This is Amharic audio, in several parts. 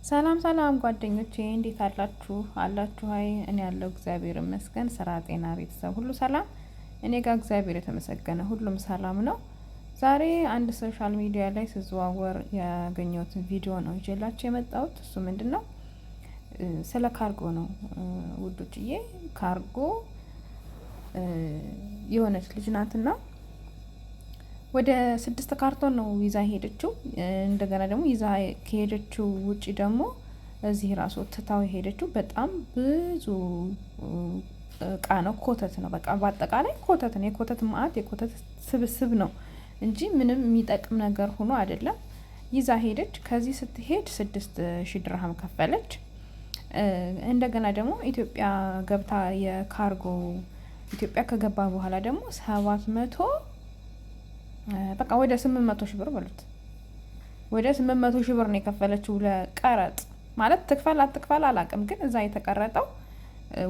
ሰላም ሰላም ጓደኞቼ፣ እንዴት አላችሁ? አላችሁ? አይ እኔ ያለው እግዚአብሔር ይመስገን። ስራ፣ ጤና፣ ቤተሰብ ሁሉ ሰላም። እኔ ጋር እግዚአብሔር የተመሰገነ ሁሉም ሰላም ነው። ዛሬ አንድ social media ላይ ስዘዋወር ያገኘሁትን ቪዲዮ ነው ይዤላችሁ የመጣሁት። እሱ ምንድን ነው? ስለ ካርጎ ነው ውዶችዬ። ካርጎ የሆነች ልጅ ናትና ወደ 6 ካርቶን ነው ይዛ ሄደችው። እንደገና ደግሞ ይዛ ከሄደችው ውጪ ደግሞ እዚህ ራሱ ትታው የሄደችው በጣም ብዙ እቃ ነው። ኮተት ነው፣ በቃ በአጠቃላይ ኮተት ነው። የኮተት ማአት፣ የኮተት ስብስብ ነው እንጂ ምንም የሚጠቅም ነገር ሆኖ አይደለም። ይዛ ሄደች። ከዚህ ስትሄድ 6000 ድርሃም ከፈለች። እንደገና ደግሞ ኢትዮጵያ ገብታ የካርጎ ኢትዮጵያ ከገባ በኋላ ደግሞ 700፣ በቃ ወደ 800,000 ብር በሉት። ወደ 800,000 ብር ነው የከፈለችው ለቀረጥ። ማለት ትክፈል አትክፈል አላውቅም፣ ግን እዛ የተቀረጠው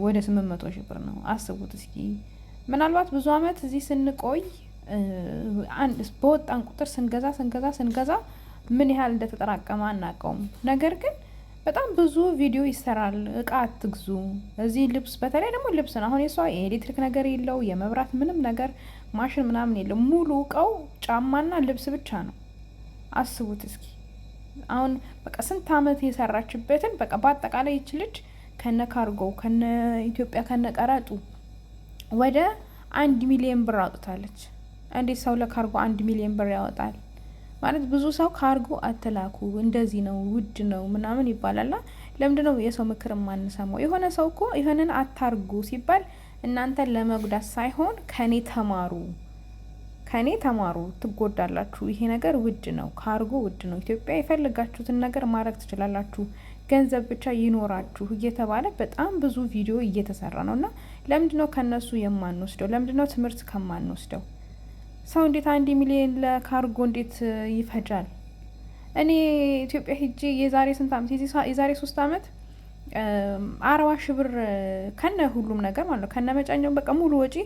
ወደ 800,000 ብር ነው። አስቡት እስኪ። ምናልባት ብዙ አመት እዚህ ስንቆይ አንድ በወጣን ቁጥር ስንገዛ ስንገዛ ስንገዛ ምን ያህል እንደተጠራቀመ አናውቀውም። ነገር ግን በጣም ብዙ ቪዲዮ ይሰራል። እቃ አትግዙ እዚህ ልብስ፣ በተለይ ደግሞ ልብስ ነው። አሁን የሷ የኤሌክትሪክ ነገር የለው፣ የመብራት ምንም ነገር፣ ማሽን ምናምን የለው። ሙሉ እቃው ጫማና ልብስ ብቻ ነው። አስቡት እስኪ አሁን በቃ ስንት አመት የሰራችበትን በቃ በአጠቃላይ ይች ልጅ ከነ ካርጎ፣ ከነ ኢትዮጵያ፣ ከነ ቀረጡ ወደ 1 ሚሊዮን ብር አውጥታለች። እንዴት ሰው ለካርጎ 1 ሚሊዮን ብር ያወጣል? ማለት ብዙ ሰው ካርጎ አትላኩ፣ እንደዚህ ነው፣ ውድ ነው ምናምን ይባላል። ለምንድን ነው የሰው ምክር የማንሰማው? የሆነ ሰው እኮ ይህንን አታርጉ ሲባል እናንተን ለመጉዳት ሳይሆን ከኔ ተማሩ፣ ከኔ ተማሩ፣ ትጎዳላችሁ። ይሄ ነገር ውድ ነው፣ ካርጎ ውድ ነው። ኢትዮጵያ የፈለጋችሁትን ነገር ማድረግ ትችላላችሁ፣ ገንዘብ ብቻ ይኖራችሁ እየተባለ በጣም ብዙ ቪዲዮ እየተሰራ ነው። እና ለምንድን ነው ከነሱ የማንወስደው? ለምንድን ነው ትምህርት ከማንወስደው? ሰው እንዴት 1 ሚሊዮን ለካርጎ እንዴት ይፈጃል? እኔ ኢትዮጵያ ሄጄ የዛሬ ስንት አመት፣ የዛሬ 3 አመት 40,000 ብር ከነ ሁሉም ነገር ማለት ነው፣ ከነ መጫኛው በቃ ሙሉ ወጪ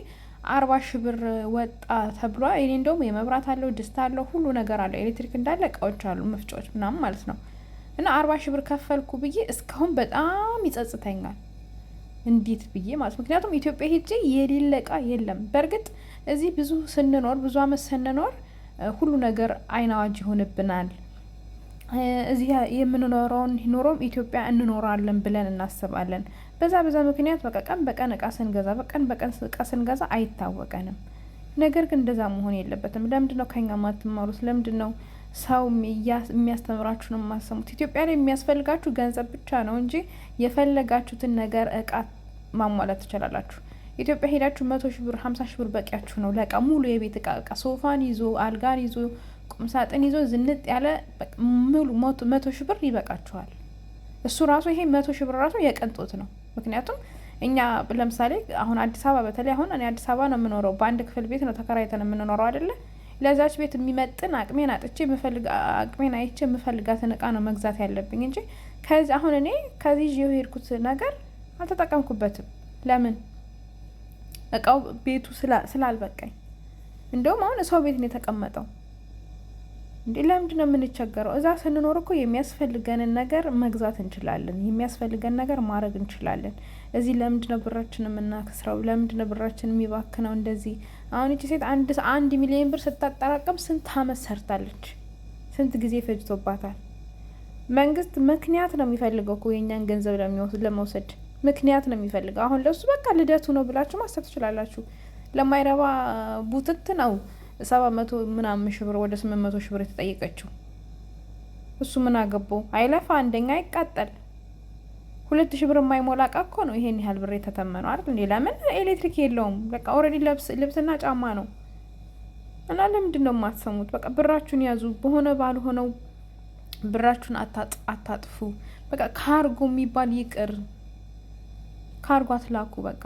40,000 ብር ወጣ ተብሏ። እኔ እንደውም የመብራት አለው፣ ድስት አለው፣ ሁሉ ነገር አለው፣ ኤሌክትሪክ እንዳለ እቃዎች አሉ፣ መፍጫዎች ምናምን ማለት ነው። እና 40,000 ብር ከፈልኩ ብዬ እስካሁን በጣም ይጸጽተኛል። እንዴት ብዬ ማለት፣ ምክንያቱም ኢትዮጵያ ሄጄ የሌለ እቃ የለም። በእርግጥ እዚህ ብዙ ስንኖር፣ ብዙ አመት ስንኖር ሁሉ ነገር አይን አዋጅ ይሆንብናል። እዚህ የምንኖረውን ኑሮም ኢትዮጵያ እንኖራለን ብለን እናስባለን። በዛ በዛ ምክንያት በቃ ቀን በቀን እቃ ስንገዛ፣ በቀን በቀን እቃ ስንገዛ አይታወቀንም። ነገር ግን እንደዛ መሆን የለበትም። ለምንድን ነው ከኛ ማትማሩት? ለምንድን ነው ሰው የሚያስተምራችሁን የማሰሙት? ኢትዮጵያ ላይ የሚያስፈልጋችሁ ገንዘብ ብቻ ነው እንጂ የፈለጋችሁትን ነገር እቃ ማሟላት ትችላላችሁ። ኢትዮጵያ ሄዳችሁ 100,000 ብር፣ 50,000 ብር በቂያችሁ ነው ለእቃ። ሙሉ የቤት እቃ፣ እቃ ሶፋን ይዞ፣ አልጋን ይዞ፣ ቁምሳጥን ይዞ ዝንጥ ያለ ሙሉ 100,000 ብር ይበቃችኋል። እሱ ራሱ ይሄ 100,000 ብር ራሱ የቅንጦት ነው። ምክንያቱም እኛ ለምሳሌ አሁን አዲስ አበባ፣ በተለይ አሁን እኔ አዲስ አበባ ነው የምኖረው። በአንድ ክፍል ቤት ነው ተከራይተን የምንኖረው አይደለ? ለዛች ቤት የሚመጥን አቅሜን አጥቼ አቅሜን አይቼ የምፈልጋትን እቃ ነው መግዛት ያለብኝ እንጂ ከዚህ አሁን እኔ ከዚህ ይዤ የሄድኩት ነገር አልተጠቀምኩበትም። ለምን? እቃው ቤቱ ስላልበቃኝ። እንደውም አሁን ሰው ቤት ነው የተቀመጠው። እንዴ ለምንድን ነው የምንቸገረው? እዛ ስንኖር እኮ የሚያስፈልገንን ነገር መግዛት እንችላለን። የሚያስፈልገን ነገር ማድረግ እንችላለን። እዚህ ለምንድን ነው ብራችን የምናከስረው? ለምንድን ነው ብራችን የሚባክነው? እንደዚህ አሁን ይቺ ሴት 1 ሚሊዮን ብር ስታጠራቅም ስንት አመት ሰርታለች? ስንት ጊዜ ፈጅቶባታል? መንግስት ምክንያት ነው የሚፈልገው እኮ፣ የእኛን ገንዘብ ለመውሰድ ምክንያት ነው የሚፈልገው። አሁን ለሱ በቃ ልደቱ ነው ብላችሁ ማሰብ ትችላላችሁ። ለማይረባ ቡትት ነው 700 ምናምን ሺህ ብር፣ ወደ 800,000 ብር የተጠየቀችው። እሱ ምን አገባው? አይለፋ፣ አንደኛ አይቃጠል። 2000 ብር የማይሞላ እቃ እኮ ነው ይሄን ያህል ብር የተተመነው አይደል እንዴ? ለምን ኤሌክትሪክ የለውም። በቃ already ልብስና ጫማ ነው። እና ለምንድን ነው የማትሰሙት? በቃ ብራችሁን ያዙ። በሆነ ባልሆነው ብራችሁን አታጥፉ። በቃ ካርጎ የሚባል ይቅር። ካርጎ አትላኩ። በቃ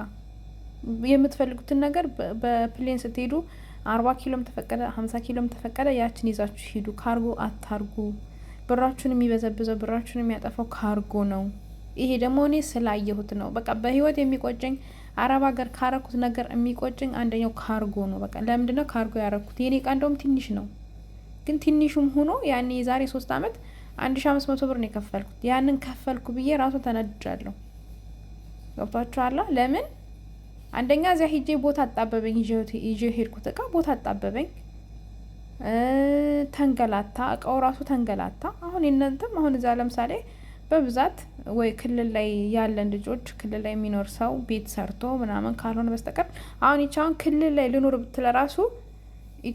የምትፈልጉትን ነገር በ plane ስትሄዱ 40 ኪሎም ተፈቀደ፣ 50 ኪሎም ተፈቀደ፣ ያችን ይዛችሁ ሂዱ። ካርጎ አታርጉ። ብራችሁን የሚበዘብዘው፣ ብራችሁን የሚያጠፋው ካርጎ ነው። ይሄ ደግሞ እኔ ስላየሁት ነው። በቃ በህይወት የሚቆጨኝ፣ አረብ ሀገር ካረኩት ነገር የሚቆጨኝ አንደኛው ካርጎ ነው። በቃ ለምንድነው ካርጎ ያረኩት? የኔ እቃ እንደውም ትንሽ ነው፣ ግን ትንሹም ሆኖ ያኔ የዛሬ 3 አመት 1500 ብር ነው የከፈልኩት። ያንን ከፈልኩ ብዬ ራሱ ተነድጃለሁ። ገብቷችኋል? ለምን አንደኛ እዚያ ሂጄ ቦታ አጣበበኝ። ይዤ ሄድኩት እቃ ቦታ አጣበበኝ። ተንገላታ፣ እቃው ራሱ ተንገላታ። አሁን የእናንተም አሁን እዚያ ለምሳሌ በብዛት ወይ ክልል ላይ ያለን ልጆች፣ ክልል ላይ የሚኖር ሰው ቤት ሰርቶ ምናምን ካልሆነ በስተቀር፣ አሁን ይቺ አሁን ክልል ላይ ልኖር ብትል ራሱ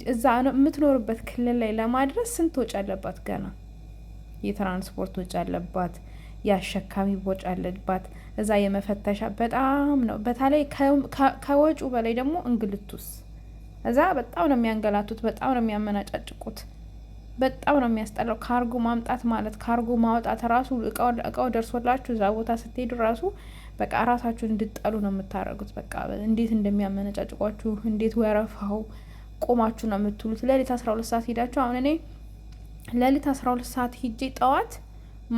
እዛ የምትኖርበት ክልል ላይ ለማድረስ ስንት ወጪ አለባት? ገና የትራንስፖርት ወጪ አለባት፣ የአሸካሚ ወጪ አለባት፣ እዛ የመፈተሻ በጣም ነው። በተለይ ከወጪው በላይ ደግሞ እንግልቱስ እዛ በጣም ነው የሚያንገላቱት፣ በጣም ነው የሚያመናጫጭቁት፣ በጣም ነው የሚያስጠላው። ካርጎ ማምጣት ማለት ካርጎ ማውጣት ራሱ፣ እቃው ደርሶላችሁ እዛ ቦታ ስትሄዱ ራሱ በቃ ራሳችሁን እንድጠሉ ነው የምታደርጉት። በቃ እንዴት እንደሚያመነጫጭቋችሁ፣ እንዴት ወረፋው ቆማችሁ ነው የምትውሉት። ሌሊት 12 ሰዓት ሄዳችሁ፣ አሁን እኔ ሌሊት 12 ሰዓት ሂጄ ጠዋት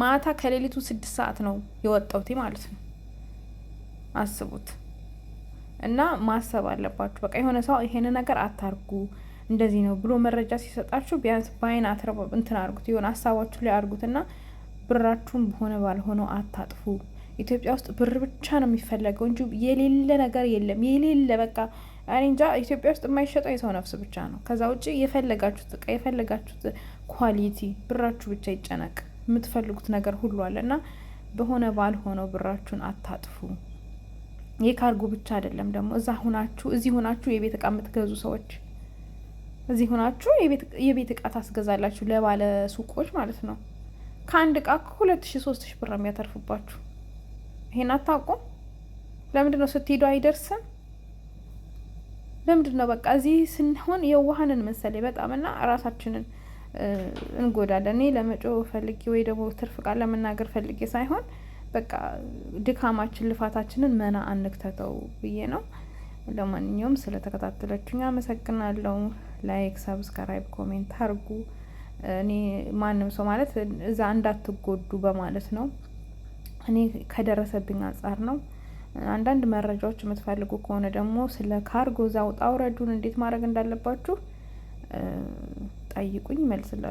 ማታ ከሌሊቱ 6 ሰዓት ነው የወጣሁት ማለት ነው። አስቡት። እና ማሰብ አለባችሁ። በቃ የሆነ ሰው ይሄን ነገር አታርጉ፣ እንደዚህ ነው ብሎ መረጃ ሲሰጣችሁ ቢያንስ በአይን እንትን አርጉት፣ የሆነ ሀሳባችሁ ላይ አርጉት እና ብራችሁን በሆነ ባልሆነው አታጥፉ። ኢትዮጵያ ውስጥ ብር ብቻ ነው የሚፈለገው እንጂ የሌለ ነገር የለም። የሌለ በቃ እኔ እንጃ፣ ኢትዮጵያ ውስጥ የማይሸጠው የሰው ነፍስ ብቻ ነው። ከዛ ውጭ የፈለጋችሁት እቃ፣ የፈለጋችሁት quality፣ ብራችሁ ብቻ ይጨነቅ፣ የምትፈልጉት ነገር ሁሉ አለ እና በሆነ ባልሆነው ብራችሁን አታጥፉ። የካርጎ ብቻ አይደለም ደግሞ፣ እዛ ሁናችሁ እዚህ ሁናችሁ የቤት እቃ የምትገዙ ሰዎች፣ እዚህ ሁናችሁ የቤት እቃ ታስገዛላችሁ ለባለ ሱቆች ማለት ነው። ከአንድ እቃ 2000 3000 ብር ነው የሚያተርፉባችሁ። ይሄን አታውቁም? ለምንድን ነው ስትሄዱ አይደርስም? ለምንድን ነው? በቃ እዚህ ስንሆን የዋህንን መሰለኝ በጣም እና ራሳችንን እንጎዳለን። እኔ ለመጮህ ፈልጌ ወይ ደግሞ ትርፍ ቃል ለመናገር ፈልጌ ሳይሆን በቃ ድካማችን ልፋታችንን መና አንክተተው ብዬ ነው። ለማንኛውም ስለተከታተላችሁኝ አመሰግናለሁ። Like፣ subscribe፣ comment አርጉ። እኔ ማንም ሰው ማለት እዛ እንዳትጎዱ በማለት ነው። እኔ ከደረሰብኝ አንጻር ነው። አንዳንድ መረጃዎች የምትፈልጉ ከሆነ ደግሞ ስለ ካርጎ እዛ ውጣ ውረዱን እንዴት ማድረግ እንዳለባችሁ ጠይቁኝ፣ መልስላችሁ።